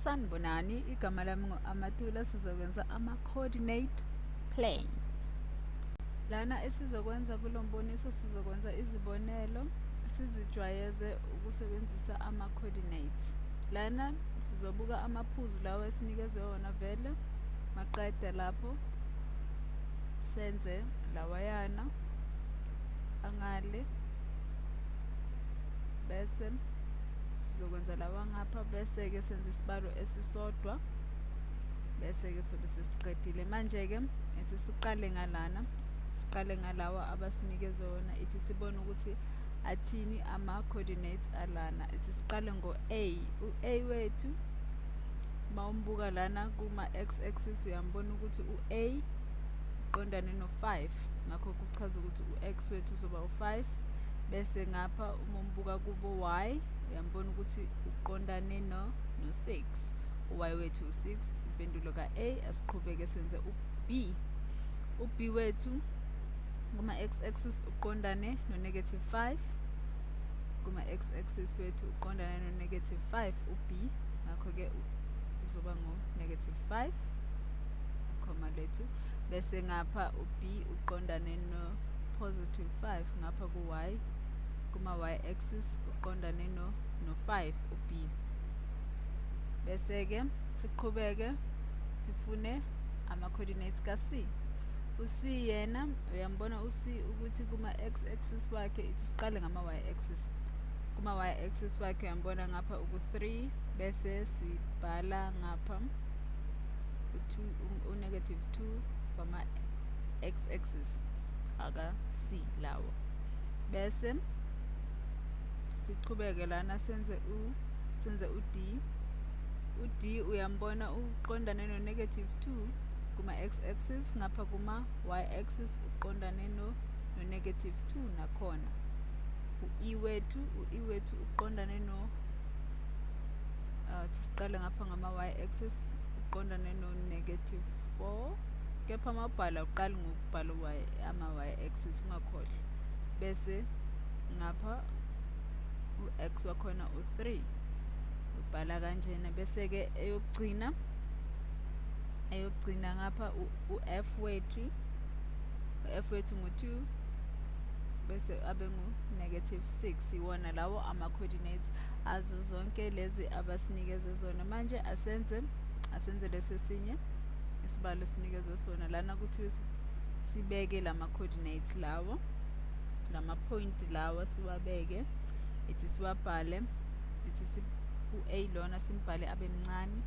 Sanibonani, igama lami ngu-Amatula, sizokwenza ama-coordinate plane. Lana esizokwenza kulo mboniso sizokwenza izibonelo sizijwayeze ukusebenzisa ama-coordinates. Lana sizobuka amaphuzu lawa esinikezwe wona vele, maqede lapho senze lawayana angale bese sizokwenza lawa ngapha bese-ke senza isibalo esisodwa bese-ke sobe sesiqedile. Manje-ke ithi siqale ngalana, siqale ngalawa abasinikeze wona, ithi sibone ukuthi athini ama-coordinates alana. Ithi siqale ngo-A. U-A wethu uma umbuka lana kuma-x axis uyambona ukuthi u-A uqondane no-5, ngakho kuchaza ukuthi u-x wethu uzoba u-5. Bese ngapha uma umbuka kubo y uyambona ukuthi uqondane no-6, u-y wethu u-6. Impendulo ka-A. Asiqhubeke senze u-B. U-B wethu kuma-x axis uqondane no-negative 5, kuma-x axis wethu uqondane no-negative 5 u-B, ngakho-ke uzoba ngu-negative 5 khoma lethu. Bese ngapha u-B uqondane no-positive 5, ngapha ku-y, kuma-y axis uqondane no-5 u-B. Bese-ke siqhubeke sifune ama-coordinates ka-C. U-C yena uyambona u-C ukuthi kuma-x axis wakhe, ithi siqale ngama-y axis, kuma-y axis wakhe uyambona ngapha uku-3, bese sibhala ngapha u-2, u-negative 2 kwama-x axis aka-C lawo. Bese siqhubeke lana senze u-D. U-D uyambona uqondane no-negative 2 kuma-x axis, ngapha kuma-y axis uqondane no-negative 2 nakhona. U-E wethu, u-E wethu uqondane no siqale ngapha ngama-y axis uqondane no-negative 4, kepha uma ubhala uqale ngokubhala ama-y axis, ungakhohlwa. Bese ngapha u-x wakhona u-3, ubhala kanjena. Bese-ke eyokugcina ngapha u-f wethu, u-f wethu ngu-2, bese abe ngu-negative 6. Iwona lawo ama-coordinates azo zonke lezi abasinikeze zona. Manje asenze lesi esinye isibalo esinikezwe sona lana, kuthiwe sibeke lama-coordinates lawo, lama-point lawa siwabeke, ithi siwabhale, ithi u-A lona simbhale abe mncane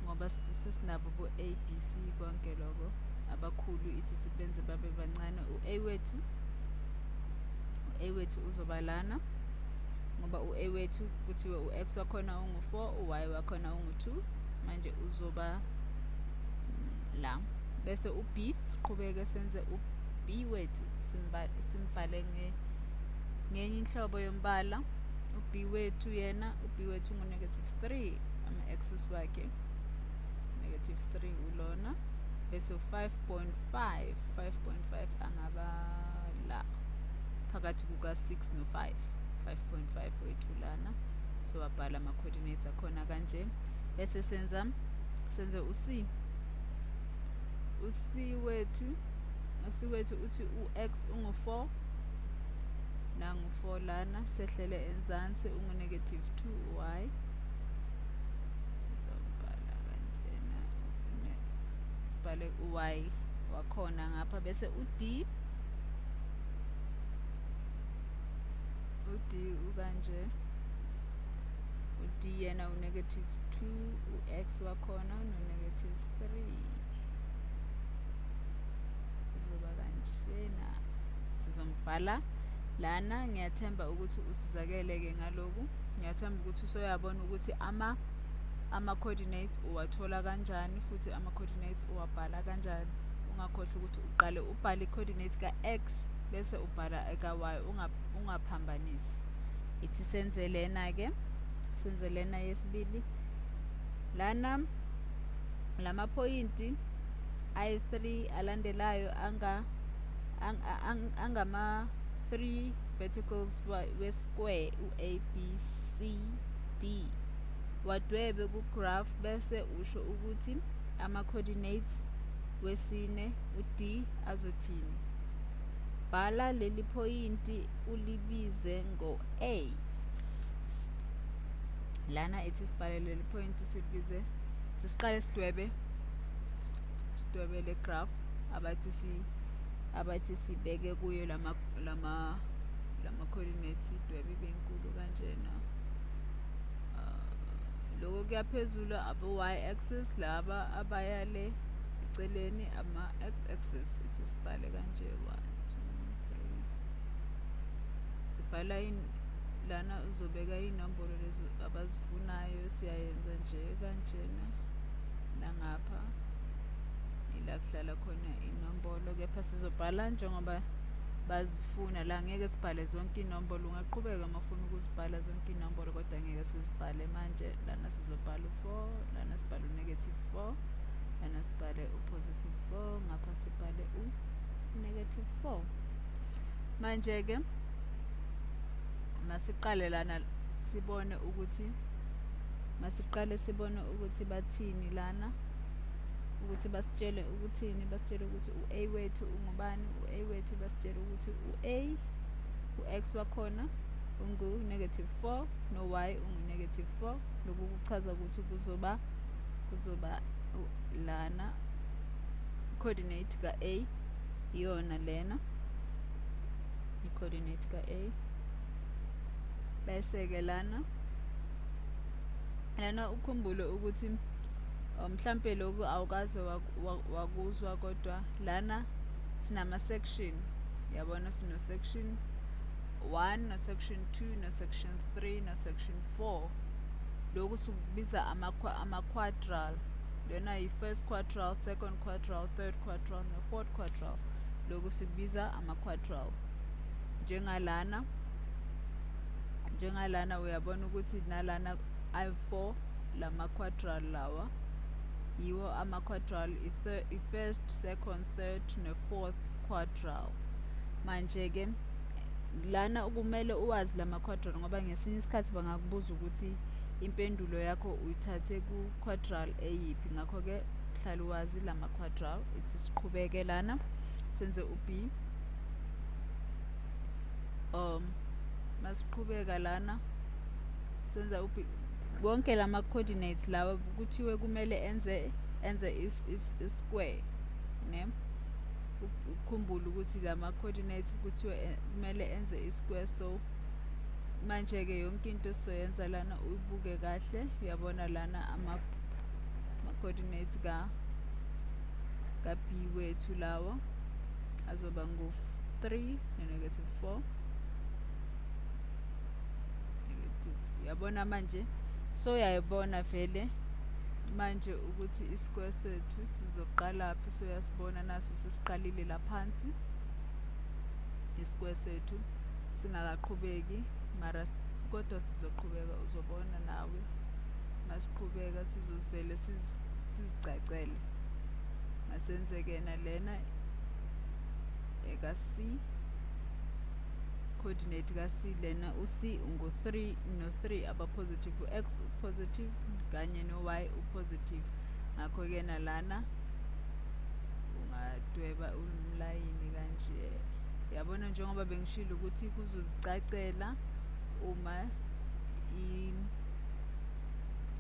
ngoba sesinabo bo-A, B, C konke lokho, abakhulu ithi sibenze babe bancane. U-A wethu uzoba lana ngoba u-A wethu kuthiwe u-X wakhona ungu-4, u-Y wakhona ungu-2, manje uzoba la. Bese u-B siqhubeke senze u-B wethu, simbhale ngenye inhlobo yombala. U-B wethu yena, u-B wethu ngu-negative 3, ama-axis wakhe negative 3 ulona, bese 5.5, 5.5 angaba la phakathi kuka-6 no-5, 5.5 wethu lana. So wabhala ama-coordinates akhona kanje. Bese senze u-C. U-C wethu uthi u-X ungu-4, nangu-4 lana, sehlele enzansi ungu-negative 2 y, sizombhala kanjena, sibhale u-y wakhona ngapha. Bese u-D, u-D ukanje, u-D yena u-negative 2, u-X wakhona no-negative 3, uzoba kanjena, sizombhala lana. Ngiyathemba ukuthi usizakele-ke ngaloku, ngiyathemba ukuthi usoyabona ukuthi ama-coordinates uwathola kanjani futhi ama-coordinates uwabhala kanjani. Ungakhohlwa ukuthi uqale ubhale i-coordinate ka-x bese ubhala eka-y, ungaphambanisi. Ithi senze lena-ke, senze lena yesibili lana, lamaphoyinti ayi-3 alandelayo angama-3 verticals we-square u-A, B, C, D. Wadwebe ku-graph bese usho ukuthi ama-coordinates wesine u-D azothini. Bhala leli phoyinti ulibize ngo-A. Lana ithi sibhale leli phoyinti silibize, siqale sidwebe le graph abathi sibeke kuyo lama coordinates, sidwebe ibe nkulu kanjena. Lokho kuya phezulu abo y axis, laba abaya le eceleni ama x axis. Ithi sibhale kanje 1 2 3, sibhala lana uzobeka inombolo lezo abazifunayo. Siyayenza nje kanjena nangapha ila kuhlala khona inombolo, kepha sizobhala njengoba bazifuna la. Ngeke sibhale zonke inombolo, ungaqhubeka uma ufuna ukuzibhala zonke inombolo, kodwa ngeke sizibhale manje. Lana sizobhala u4, lana sibhale u-4, lana sibhale u+4, ngapha sibhale u-4. Manje ke masiqale lana sibone ukuthi bathini lana, ukuthi basitshele ukuthini. Basitshele ukuthi u-A wethu ungubani. U-A wethu basitshele ukuthi u-A u-X wakhona ungu-4 no-Y ungu-4. Lokhu kuchaza ukuthi kuzoba lana coordinate ka-A iyona lena, i-coordinate ka-A. Bese-ke lana ukhumbule ukuthi mhlampe lokhu awukaze wakuzwa, kodwa lana sinama section, yabona, sino section 1 no section 2 no section 3 no section 4. Lokhu sikubiza ama-quadral. Lena yi-first quadral, second quadral, third quadral no fourth quadral. Lokhu sikubiza ama-quadral. Njengalana uyabona ukuthi nalana i4 lama-quadral lawa yiwo ama-quadral, i-first, second, third ne-fourth quadral. Manje-ke lana kumele uwazi lama-quadral, ngoba ngesinye isikhathi bangakubuza ukuthi impendulo yakho uyithathe ku-quadral eyiphi. Ngakho-ke hlala uwazi lama-quadral. Ithi siqhubeke lana senze u-B. Masiqhubeka lana senza u-B. Wonke lama coordinates lawa kuthiwe kumele enze is-square, ne? Ukhumbule ukuthi lama coordinates kuthiwe kumele enze i-square. So manje ke yonke into sizoyenza lana uyibuke kahle. Uyabona lana ama coordinates ka B wethu lawa azoba ngu 3 no-4. Negative. Uyabona manje, so uyayibona vele manje ukuthi isquare sethu sizoqala phi. So uyasibona nasi sesiqalile la phansi isquare sethu singakaqhubeki, mara kodwa sizoqhubeka, uzobona nawe masiqhubeka sizovele sizicacele. Masenze-ke nalena eka C, coordinate ka C lena, u-C ungu-3 no-3 aba-positive, u-X u-positive kanye no-Y u-positive. Ngakho-ke nalana ungadweba umlayini kanje. Yabona njengoba bengishilo ukuthi kuzozicacela uma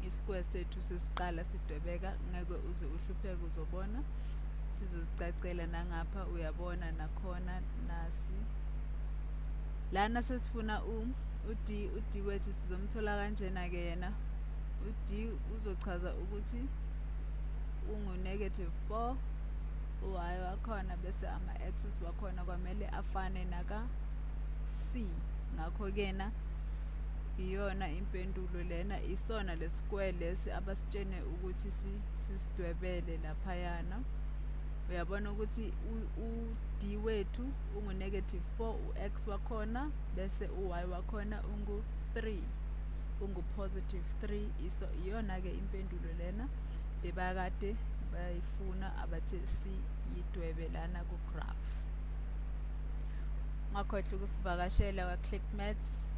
isquare sethu sesiqala sidwebeka, ngeke uze uhlupheke, uzobona sizozicacela. Nangapha uyabona nakhona nasi lana sesifuna u-D. U-D wethu sizomthola kanjena ke yena. U-D uzochaza ukuthi ungu-4 u-Y wakhona, bese ama-axis wakhona kwamele afane naka C. Ngakho-ke na iyona impendulo lena, isona le square lesi abasitshene ukuthi sisidwebele laphayana. Uyabona ukuthi u-D wethu ungu-4 u-X wakhona, bese u-Y wakhona ungu-3, ungu-+3. Iso iyona-ke impendulo lena bebakade bayifuna, abathe siyidwebe lana ku-graph. Ungakhohlwa ukusivakashela kwa-Click Maths.